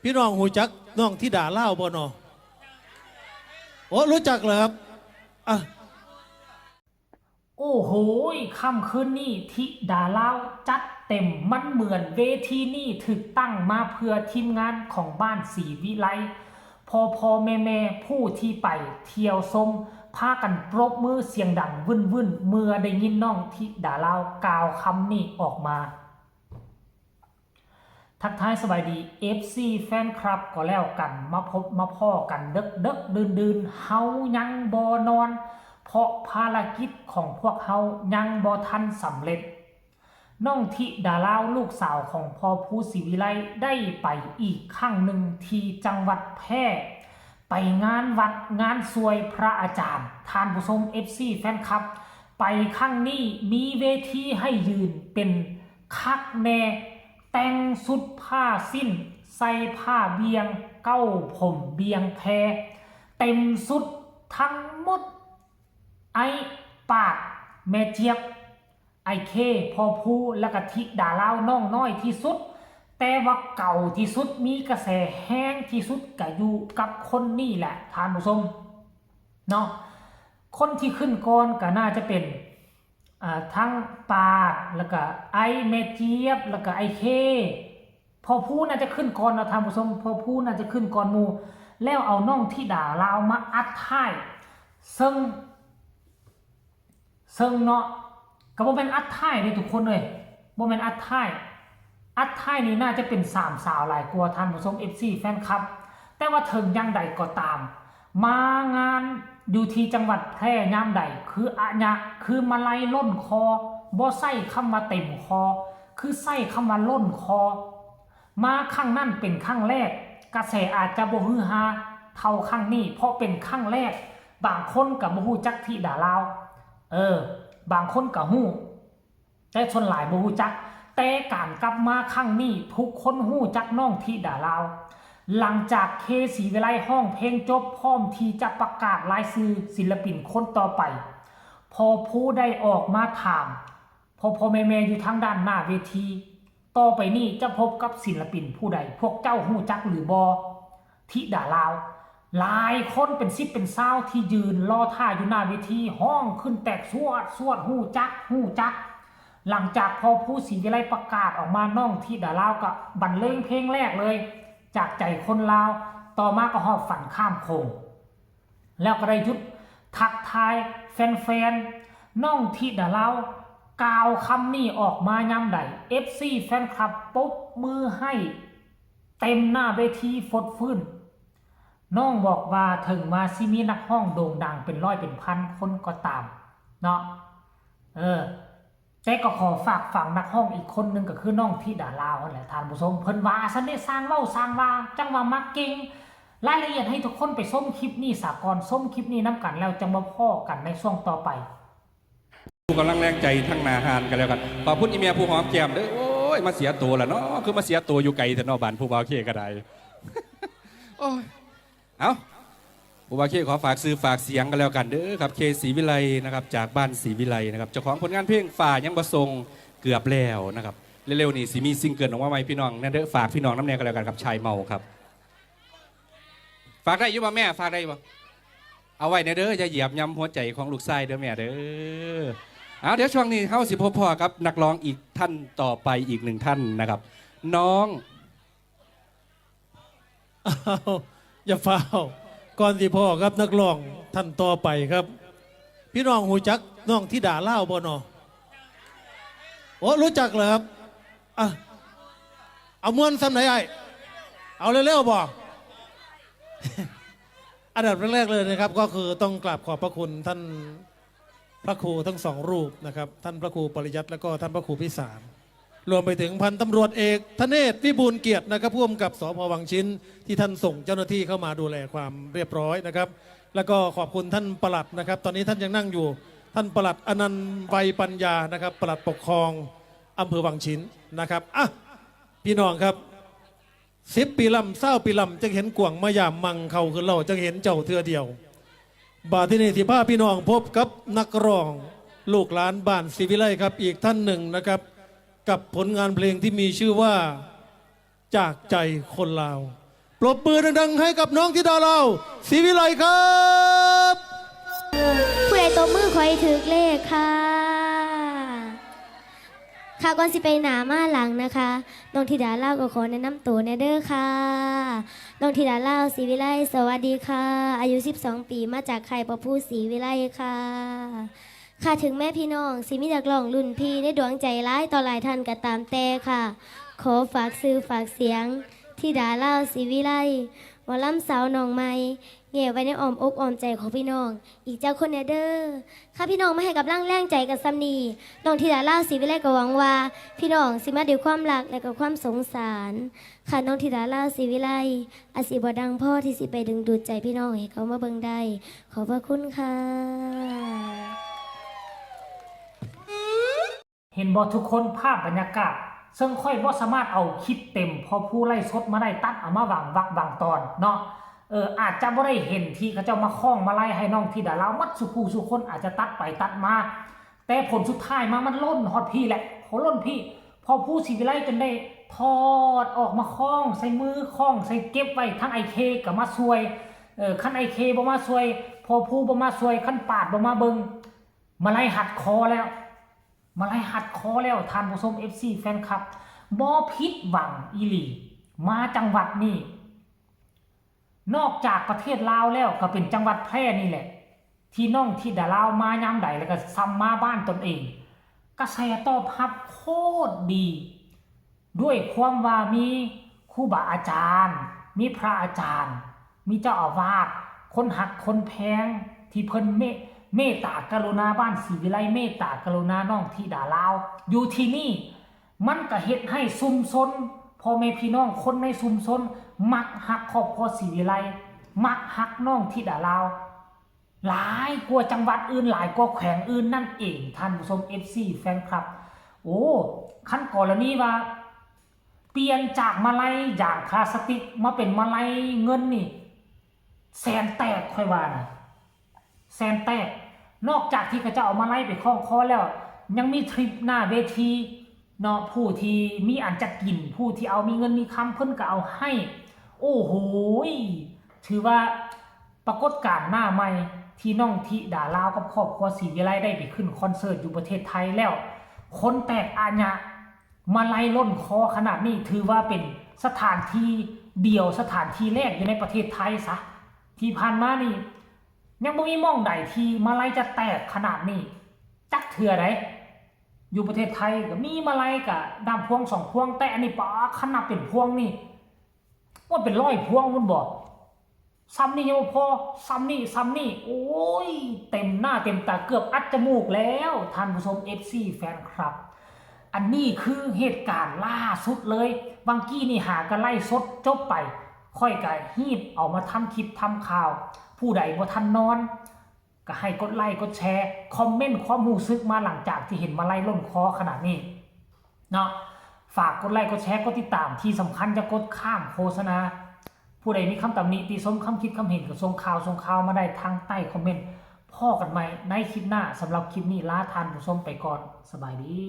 ພີ່ນ້ອງຮູ້ຈັກນ້ອງທິດາລາວບໍ່ນໍ? ໂອ້ ຮູ້ຈັກເຫຼືອຄັບ? ອາ ໂອ້ໂຫຍ ຄ່ຳຄືນນີ້ທິດາລາວຈັດເຕັມ, ມັນເໝືອນເວທີນີ້ຖືກຕັ້ງມາເພື່ອທີມງານຂອງບ້ານສີວິໄລ. ພໍ່ໆແມ່ໆຜູ້ທີ່ໄປທ່ຽວຊົມ ພາກັນປົບມືສຽງດັງວຶ້ນໆ ເມື່ອໄດ້ຍິນນ້ອງທິດາລາວກ່າວຄຳນີ້ອອກມາ. ທັກທາຍສະບາຍດີ ເອັຟຊີ ແຟນຄລັບກໍແລ້ວກັນ, ມາພົບມາພໍ້ກັນເດິກໆດື່ນໆ ເຮົາຍັງບໍ່ນອນ ເພາະພາລະກິດຂອງພວກເຮົາຍັງບໍ່ທັນສຳເລັດ. ນ້ອງທິດາລາວ ລູກສາວຂອງພໍ່ພູສີວິໄລ ໄດ້ໄປອີກຄັ້ງໜຶ່ງທີ່ຈັງຫວັດແພ່ ໄປງານວັດງານຊ່ວຍພຣະອາຈານ. ທ່ານຜູ້ຊົມ ເອັຟຊີ ແຟນຄລັບ, ໄປຄັ້ງນີ້ມີເວທີໃຫ້ຢືນເປັນຄັກແນ່, ແຕ່ງຊຸດຜ້າສິ້ນ, ໃສ່ຜ້າບ່ຽງ, ເກົ້າຜົມບ່ຽງແພ, ເຕັມຊຸດທັງໝົດ. ອ້າຍປາດ, ແມ່ຈຽບ, ອ້າຍເຄ, ພໍ່ພູ ແລ້ວກະທິດາລາວນ້ອງນ້ອຍທີ່ສຸດ ແຕ່ວ່າເກົ່າທີ່ສຸດ ມີກະແສແຮງທີ່ສຸດກະຢູ່ກັບຄົນນີ້ແຫຼະທ່ານຜູ້ຊົມເນາະ. ຄົນທີ່ຂຶ້ນກ່ອນກະໜ້າຈະເປັນ ອາ ທັງປາດ ແລ້ວກະອ້າຍແມ່ຈຽບ ແລ້ວກະອ້າຍເຄ. ພໍ່ພູໜ້າຈະຂຶ້ນກ່ອນເນາະທ່ານຜູ້ຊົມ, ພໍ່ພູໜ້າຈະຂຶ້ນກ່ອນໝູ່ ແລ້ວເອົານ້ອງທິດາລາວມາອັດທ້າຍ ເຊິ່ງ ເຊິ່ງເນາະ ກໍບໍ່ແມ່ນອັດທ້າຍເດ້ທຸກຄົນເອີຍ, ບໍ່ແມ່ນອັດທ້າຍ, ອັດທ້າຍນີ້ໜ້າຈະເປັນສາມສາວຫຼາຍກວ່າທ່ານຜູ້ຊົມ ເອັຟຊີ ແຟນຄລັບ. ແຕ່ວ່າເຖິງຢ່າງໃດກໍຕາມ ມາງານຢູ່ທີ່ຈັງຫວັດແພ່ຍາມໃດ ຄືອະຍະ ຄືມາໄລລົ້ນຄໍ, ບໍ່ໃຊ້ຄຳວ່າເຕັມຄໍ ຄືໃຊ້ຄຳວ່າລົ້ນຄໍ. ມາຄັ້ງນັ້ນເປັນຄັ້ງແລກ, ກະແສອາດຈະບໍ່ຮືຮາເທົ່າຄັ້ງນີ້ ເພາະເປັນຄັ້ງແລກ. ບາງຄົນກະບໍ່ຮູ້ຈັກທິດາລາວ, ເອີ ບາງຄົນກະຮູ້ ແຕ່ສ່ວນຫຼາຍບໍ່ຮູ້ຈັກ. ແຕ່ການກັບມາຄັ້ງນີ້ ທຸກຄົນຮູ້ຈັກນ້ອງທິດາລາວ. ຫຼັງຈາກເຄ ສີວິໄລ ຮ້ອງເພງຈົບ ພ້ອມທີ່ຈະປະກາດລາຍຊື່ສິນລະປິນຄົນຕໍ່ໄປ, ພໍ່ພູໄດ້ອອກມາຖາມພໍ່ໆແມ່ໆຢູ່ທາງດ້ານໜ້າເວທີ, ຕໍ່ໄປນີ້ຈະພົບກັບສິນລະປິນຜູ້ໃດ ພວກເຈົ້າຮູ້ຈັກຫຼືບໍ່? ທິດາລາວ ຫຼາຍຄົນເປັນສິບເປັນຊາວທີ່ຢືນລໍຖ້າຢູ່ໜ້າເວທີ ຮ້ອງຂຶ້ນແຕກຊວດຊວດ ຮູ້ຈັກ ຮູ້ຈັກ. ຫຼັງຈາກພໍ່ພູສີວິໄລປະກາດອອກມາ ນ້ອງທິດາລາວກໍບັນເລີງເພງແລກເລີຍ ຈາກໃຈຄົນລາວ. ຕໍ່ມາກໍຮອດຝັນຂ້າມໂຂງ ແລ້ວກໍໄດ້ຢຸດທັກທາຍແຟນໆ. ນ້ອງທິດາລາວກ່າວຄຳນີ້ອອກມາຍາມໃດ ເອັຟຊີ ແຟນຄລັບປົບມືໃຫ້ເຕັມໜ້າເວທີຟົດຟື້ນ. ນ້ອງບອກວ່າເຖິງວ່າຊິມີນັກຮ້ອງໂດ່ງດັງເປັນຮ້ອຍເປັນພັນຄົນກໍຕາມເນາະ ເອີ ແຕ່ກໍຂໍຝາກຝັງນັກຮ້ອງອີກຄົນໜຶ່ງ ກໍຄືນ້ອງທິດາລາວຫັ້ນແຫຼະທ່ານຜູ້ຊົມ. ເພິ່ນວ່າຊັ້ນເດ້ ຊ່າງເວົ້າຊ່າງວ່າ ຈັ່ງວ່າມັກເກັ່ງ. ລາຍລະອຽດໃຫ້ທຸກຄົນໄປຊົມຄລິບນີ້ສາກ່ອນ, ຊົມຄລິບນີ້ນຳກັນແລ້ວຈັ່ງມາພໍ້ກັນໃນຊ່ວງຕໍ່ໄປ. ຜູ້ກຳລັງແລງໃຈທາງໜ້າຮ້ານກັນແລ້ວກັນ. ຂອບຄຸນອີ່ແມ່ຜູ້ຫອມແກ້ມເດີ້. ໂອ້ຍ ມາເສຍໂຕລະເນາະ, ຄືມາເສຍໂຕຢູ່ໄກແທ້ເນາະ ບ້ານຜູ້ບ່າວເຄກະໄດ້. ໂອ້ຍ ເອົ້າ ຜູ້ບ່າວເຄຂໍຝາກຊື່ຝາກສຽງກັນແລ້ວກັນເດີ້ຄັບ ເຄ ສີວິໄລນະຄັບ ຈາກບ້ານສີວິໄລນະຄັບ ເຈົ້າຂອງຜົນງານເພງຟ້າຍັງບໍ່ສົ່ງເກືອບແລ້ວນະຄັບ. ເລັວໆນີ້ຊິມີຊິງເກີນອອກມາໃໝ່ ພີ່ນ້ອງແນ່ເດີ້, ຝາກພີ່ນ້ອງນຳແນ່ກໍແລ້ວກັນຄັບ ຊາຍເມົາຄັບ. ຝາກໄດ້ຢູ່ບໍ່ແມ່? ຝາກໄດ້ຢູ່ບໍ່? ເອົາໄວ້ແນ່ເດີ້ ຢ່າຢຽບຫຍ້ຳຫົວໃຈຂອງລູກຊາຍເດີ້ແມ່ເດີ້. ເອົາ ດຽວຊ່ວງນີ້ເຮົາຊິພົບພໍ້ກັບນັກຮ້ອງອີກທ່ານຕໍ່ໄປອີກໜຶ່ງທ່ານນະຄັບ ນ້ອງ ອ້າວ ຢ່າຟ້າວ ກ່ອນຊິພໍ້ກັບນັກຮ້ອງທ່ານຕໍ່ໄປຄັບ ພີ່ນ້ອງຮູ້ຈັກນ້ອງທິດາລາວບໍ່ນໍ? ໂອ້ ຮູ້ຈັກເຫຼືອຄັບ. ອ່ະ ເອົາມ່ວນສ່ຳໃດອ້າຍ? ເອົາເລັວໆບໍ່? ອັນດັບແລກໆເລີຍນະຄັບ ກໍຄືຕ້ອງກາບຂອບພະຄຸນທ່ານ ພະຄູທັງສອງຮູບນະຄັບ ທ່ານພະຄູປະລິຍັດ ແລະກໍທ່ານພະຄູພິສານ ລວມໄປເຖິງພັນຕຳຫຼວດເອກທະເນດ ວິບູນກຽດນະຄັບ ຜູ້ກຳກັບ ສພ ວັງຊິນ ທີ່ທ່ານສົ່ງເຈົ້າໜ້າທີ່ເຂົ້າມາດູແລຄວາມຮຽບຮ້ອຍນະຄັບ ແລະກໍຂອບຄຸນທ່ານປະຫຼັດນະຄັບ ຕອນນີ້ທ່ານຍັງນັ່ງຢູ່ ທ່ານປະຫຼັດອະນັນໄວປັນຍານະຄັບ ປະຫຼັດປົກຄອງອຳເພີວັງຊິນນະຄັບ. ອ່ະ ພີ່ນ້ອງຄັບ ສິບປີລ້ຳ ຊາວປີລ້ຳ ຈັກເຫັນກວາງມາຢາມມັ່ງເຂົ້າຄືເຫຼົ່າ ຈັກເຫັນເຈົ້າເທື່ອດຽວ. ບາດທີນີ້ຊິພາພີ່ນ້ອງພົບກັບນັກຮ້ອງລູກຫຼານບ້ານສີວິໄລຄັບ ອີກທ່ານໜຶ່ງນະຄັບ ກັບຜົນງານເພງທີ່ມີຊື່ວ່າ ຈາກໃຈຄົນລາວ. ปรบมือดังๆ ให้กับน้องธิดาลาว ศรีวิไลครับ ผู้ใดตบมือขอให้ถืกเลขค่ะ ค่ะ ก่อนสิไปหน้ามาหลังนะคะ น้องธิดาลาวก็ขอแนะนำตัวแหน่เด้อค่ะ น้องธิดาลาว ศรีวิไล สวัสดีค่ะ อายุสิบสองปี มาจากค่ายปอภู ศรีวิไลค่ะ ค่ะ ถึงแม้พี่น้องสิมีนักร้องรุ่นพี่ในดวงใจหลายต่อหลายท่านก็ตามแต่ค่ะ ขอฝากชื่อฝากเสียง ธิดาลาว ศรีวิไล หมอลำสาวน้องใหม่ แง้ไว้ในอ้อมอกอ้อมใจของพี่น้อง อีกจักคนแหน่เด้อ ค่ะ พี่น้องมาให้กำลังแรงใจกันส่ำนี้ น้องธิดาลาว ศรีวิไล ก็หวังว่าพี่น้องสิมาด้วยความรักและก็ความสงสาร ค่ะ น้องธิดาลาว ศรีวิไล อาจสิบ่ดังพอที่สิไปดึงดูดใจพี่น้องให้เข้ามาเบิ่งได้ ขอบพระคุณค่ะ ເຫັນບໍ່ທຸກຄົນ ພາບບັນຍາກາດ ເຊິ່ງຂ້ອຍບໍ່ສາມາດເອົາຄລິບເຕັມ ພໍພູໄລຟ໌ສົດມາໄດ້ ຕັດເອົາມາບາງວັກບາງຕອນເນາະ ເອີ ອາດຈະບໍ່ໄດ້ເຫັນທີ່ເຂົາເຈົ້າມາຄ້ອງມາໄລໃຫ້ນ້ອງທິດາລາວໝົດສູ່ຜູ້ສູ່ຄົນ ອາດຈະຕັດໄປຕັດມາ ແຕ່ຜົນສຸດທ້າຍມາມັນລົ້ນຮອດພີ້ແຫຼະ ໂຫ ລົ້ນພີ້ ພໍພູສີວິໄລຈົນໄດ້ຖອດອອກມາຄ້ອງໃສ່ມື ຄ້ອງໃສ່ເກັບໄວ້ ທັງອ້າຍເຄກໍມາຊ່ວຍ ເອີ ຄັນອ້າຍເຄບໍ່ມາຊ່ວຍ ພໍພູບໍ່ມາຊ່ວຍ ຄັນປາດບໍ່ມາເບິ່ງ ມາໄລຮັດຄໍແລ້ວ ມາໄລຮັດຄໍແລ້ວ ທ່ານຜູ້ຊົມ ເອັຟຊີ ແຟນຄລັບ ບໍ່ຜິດຫວັງອີ່ຫຼີ ມາຈັງຫວັດນີ້ ນອກຈາກປະເທດລາວແລ້ວ ກໍເປັນຈັງຫວັດແພ່ນີ້ແຫຼະ ທີ່ນ້ອງທິດາລາວມາຍາມໃດ ແລ້ວກໍຊ່ຳມາບ້ານຕົນເອງ ກະແສຕອບຮັບໂຄດດີ ດ້ວຍຄວາມວ່າມີຄູບາອາຈານ ມີພະອາຈານ ມີເຈົ້າອາວາດ ຄົນຮັກຄົນແພງ ທີ່ເພິ່ນເມ ເມດຕາກະລຸນາບ້ານສີວິໄລ ເມດຕາກະລຸນານ້ອງທິດາລາວ ຢູ່ທີ່ນີ້ ມັນກະເຮັດໃຫ້ຊຸມຊົນ ພໍ່ແມ່ພີ່ນ້ອງຄົນໃນຊຸມຊົນ ມັກຮັກຄອບຄົວສີວິໄລ ມັກຮັກນ້ອງທິດາລາວ ຫຼາຍກວ່າຈັງຫວັດອື່ນ ຫຼາຍກວ່າແຂວງອື່ນນັ້ນເອງ ທ່ານຜູ້ຊົມ ເອັຟຊີ ແຟນຄລັບ ໂອ້ ຄັນກໍລະນີວ່າ ປ່ຽນຈາກມາໄລຢາງພລາສຕິກ ມາເປັນມາໄລເງິນນີ້ ແສນແຕກ ຂ້ອຍວ່ານະ ແສນແຕກ ນອກຈາກທີ່ເຂົາເຈົ້າເອົາມາໄລໄປຄ້ອງຄໍແລ້ວ ຍັງມີທຣິບໜ້າເວທີເນາະ ຜູ້ທີ່ມີອັນຈະກິນ ຜູ້ທີ່ເອົາມີເງິນມີຄຳ ເພິ່ນກໍເອົາໃຫ້ ໂອ້ໂຫຍ ຖືວ່າປາກົດການໜ້າໃໝ່ ທີ່ນ້ອງທິດາລາວກັບຄອບຄົວສີວິໄລໄດ້ໄປຂຶ້ນຄອນເສີດຢູ່ປະເທດໄທແລ້ວ ຄົນແຕກອາຍະ ມາໄລລົ້ນຄໍຂະໜາດນີ້ ຖືວ່າເປັນສະຖານທີ່ດຽວ ສະຖານທີ່ແລກຢູ່ໃນປະເທດໄທຊະ ທີ່ຜ່ານມານີ້ ຍັງບໍ່ມີໝ່ອງໃດທີ່ມາໄລຈະແຕກຂະໜາດນີ້ຈັກເທື່ອໃດ໋ ຢູ່ປະເທດໄທກໍມີມາໄລກະນ້ຳພວງສອງພວງ ແຕ່ອັນນີ້ປາ ຄັນນັບເປັນພວງນີ້ ໂອ້ຍ ເປັນຮ້ອຍພວງພຸ້ນບໍ ຊ່ຳນີ້ຍັງບໍ່ພໍ ຊ່ຳນີ້ ຊ່ຳນີ້ ໂອ້ຍ ເຕັມໜ້າເຕັມຕາ ເກືອບອັດຈະມູກແລ້ວ ທ່ານຜູ້ຊົມ ເອັຟຊີ ແຟນຄລັບ ອັນນີ້ຄືເຫດການລ່າສຸດເລີຍ ຫວ່າງກີ້ນີ້ຫາກະໄລຟ໌ສົດຈົບໄປ ຂ້ອຍກະຮີບເອົາມາທຳຄລິບທຳຂ່າວ ຜູ້ໃດບໍ່ທັນນອນ ກະໃຫ້ກົດໄລກົດແຊ ຄອມເມັນຄວາມຮູ້ສຶກມາ ຫຼັງຈາກທີ່ເຫັນມາໄລລົ້ນຄໍຂະໜາດນີ້ເນາະ ຝາກກົດໄລກົດແຊ ກົດຕິດຕາມ ທີ່ສຳຄັນຢ່າກົດຂ້າມໂຄສະນາ ຜູ້ໃດມີຄຳຕຳໜິຕິຊົມ ຄຳຄິດຄຳເຫັນ ກໍສົ່ງຂ່າວ ສົ່ງຂ່າວມາໄດ້ທາງໃຕ້ຄອມເມັນ ພໍ້ກັນໃໝ່ໃນຄລິບໜ້າ ສຳລັບຄລິບນີ້ລາທ່ານຜູ້ຊົມໄປກ່ອນ ສະບາຍດີ.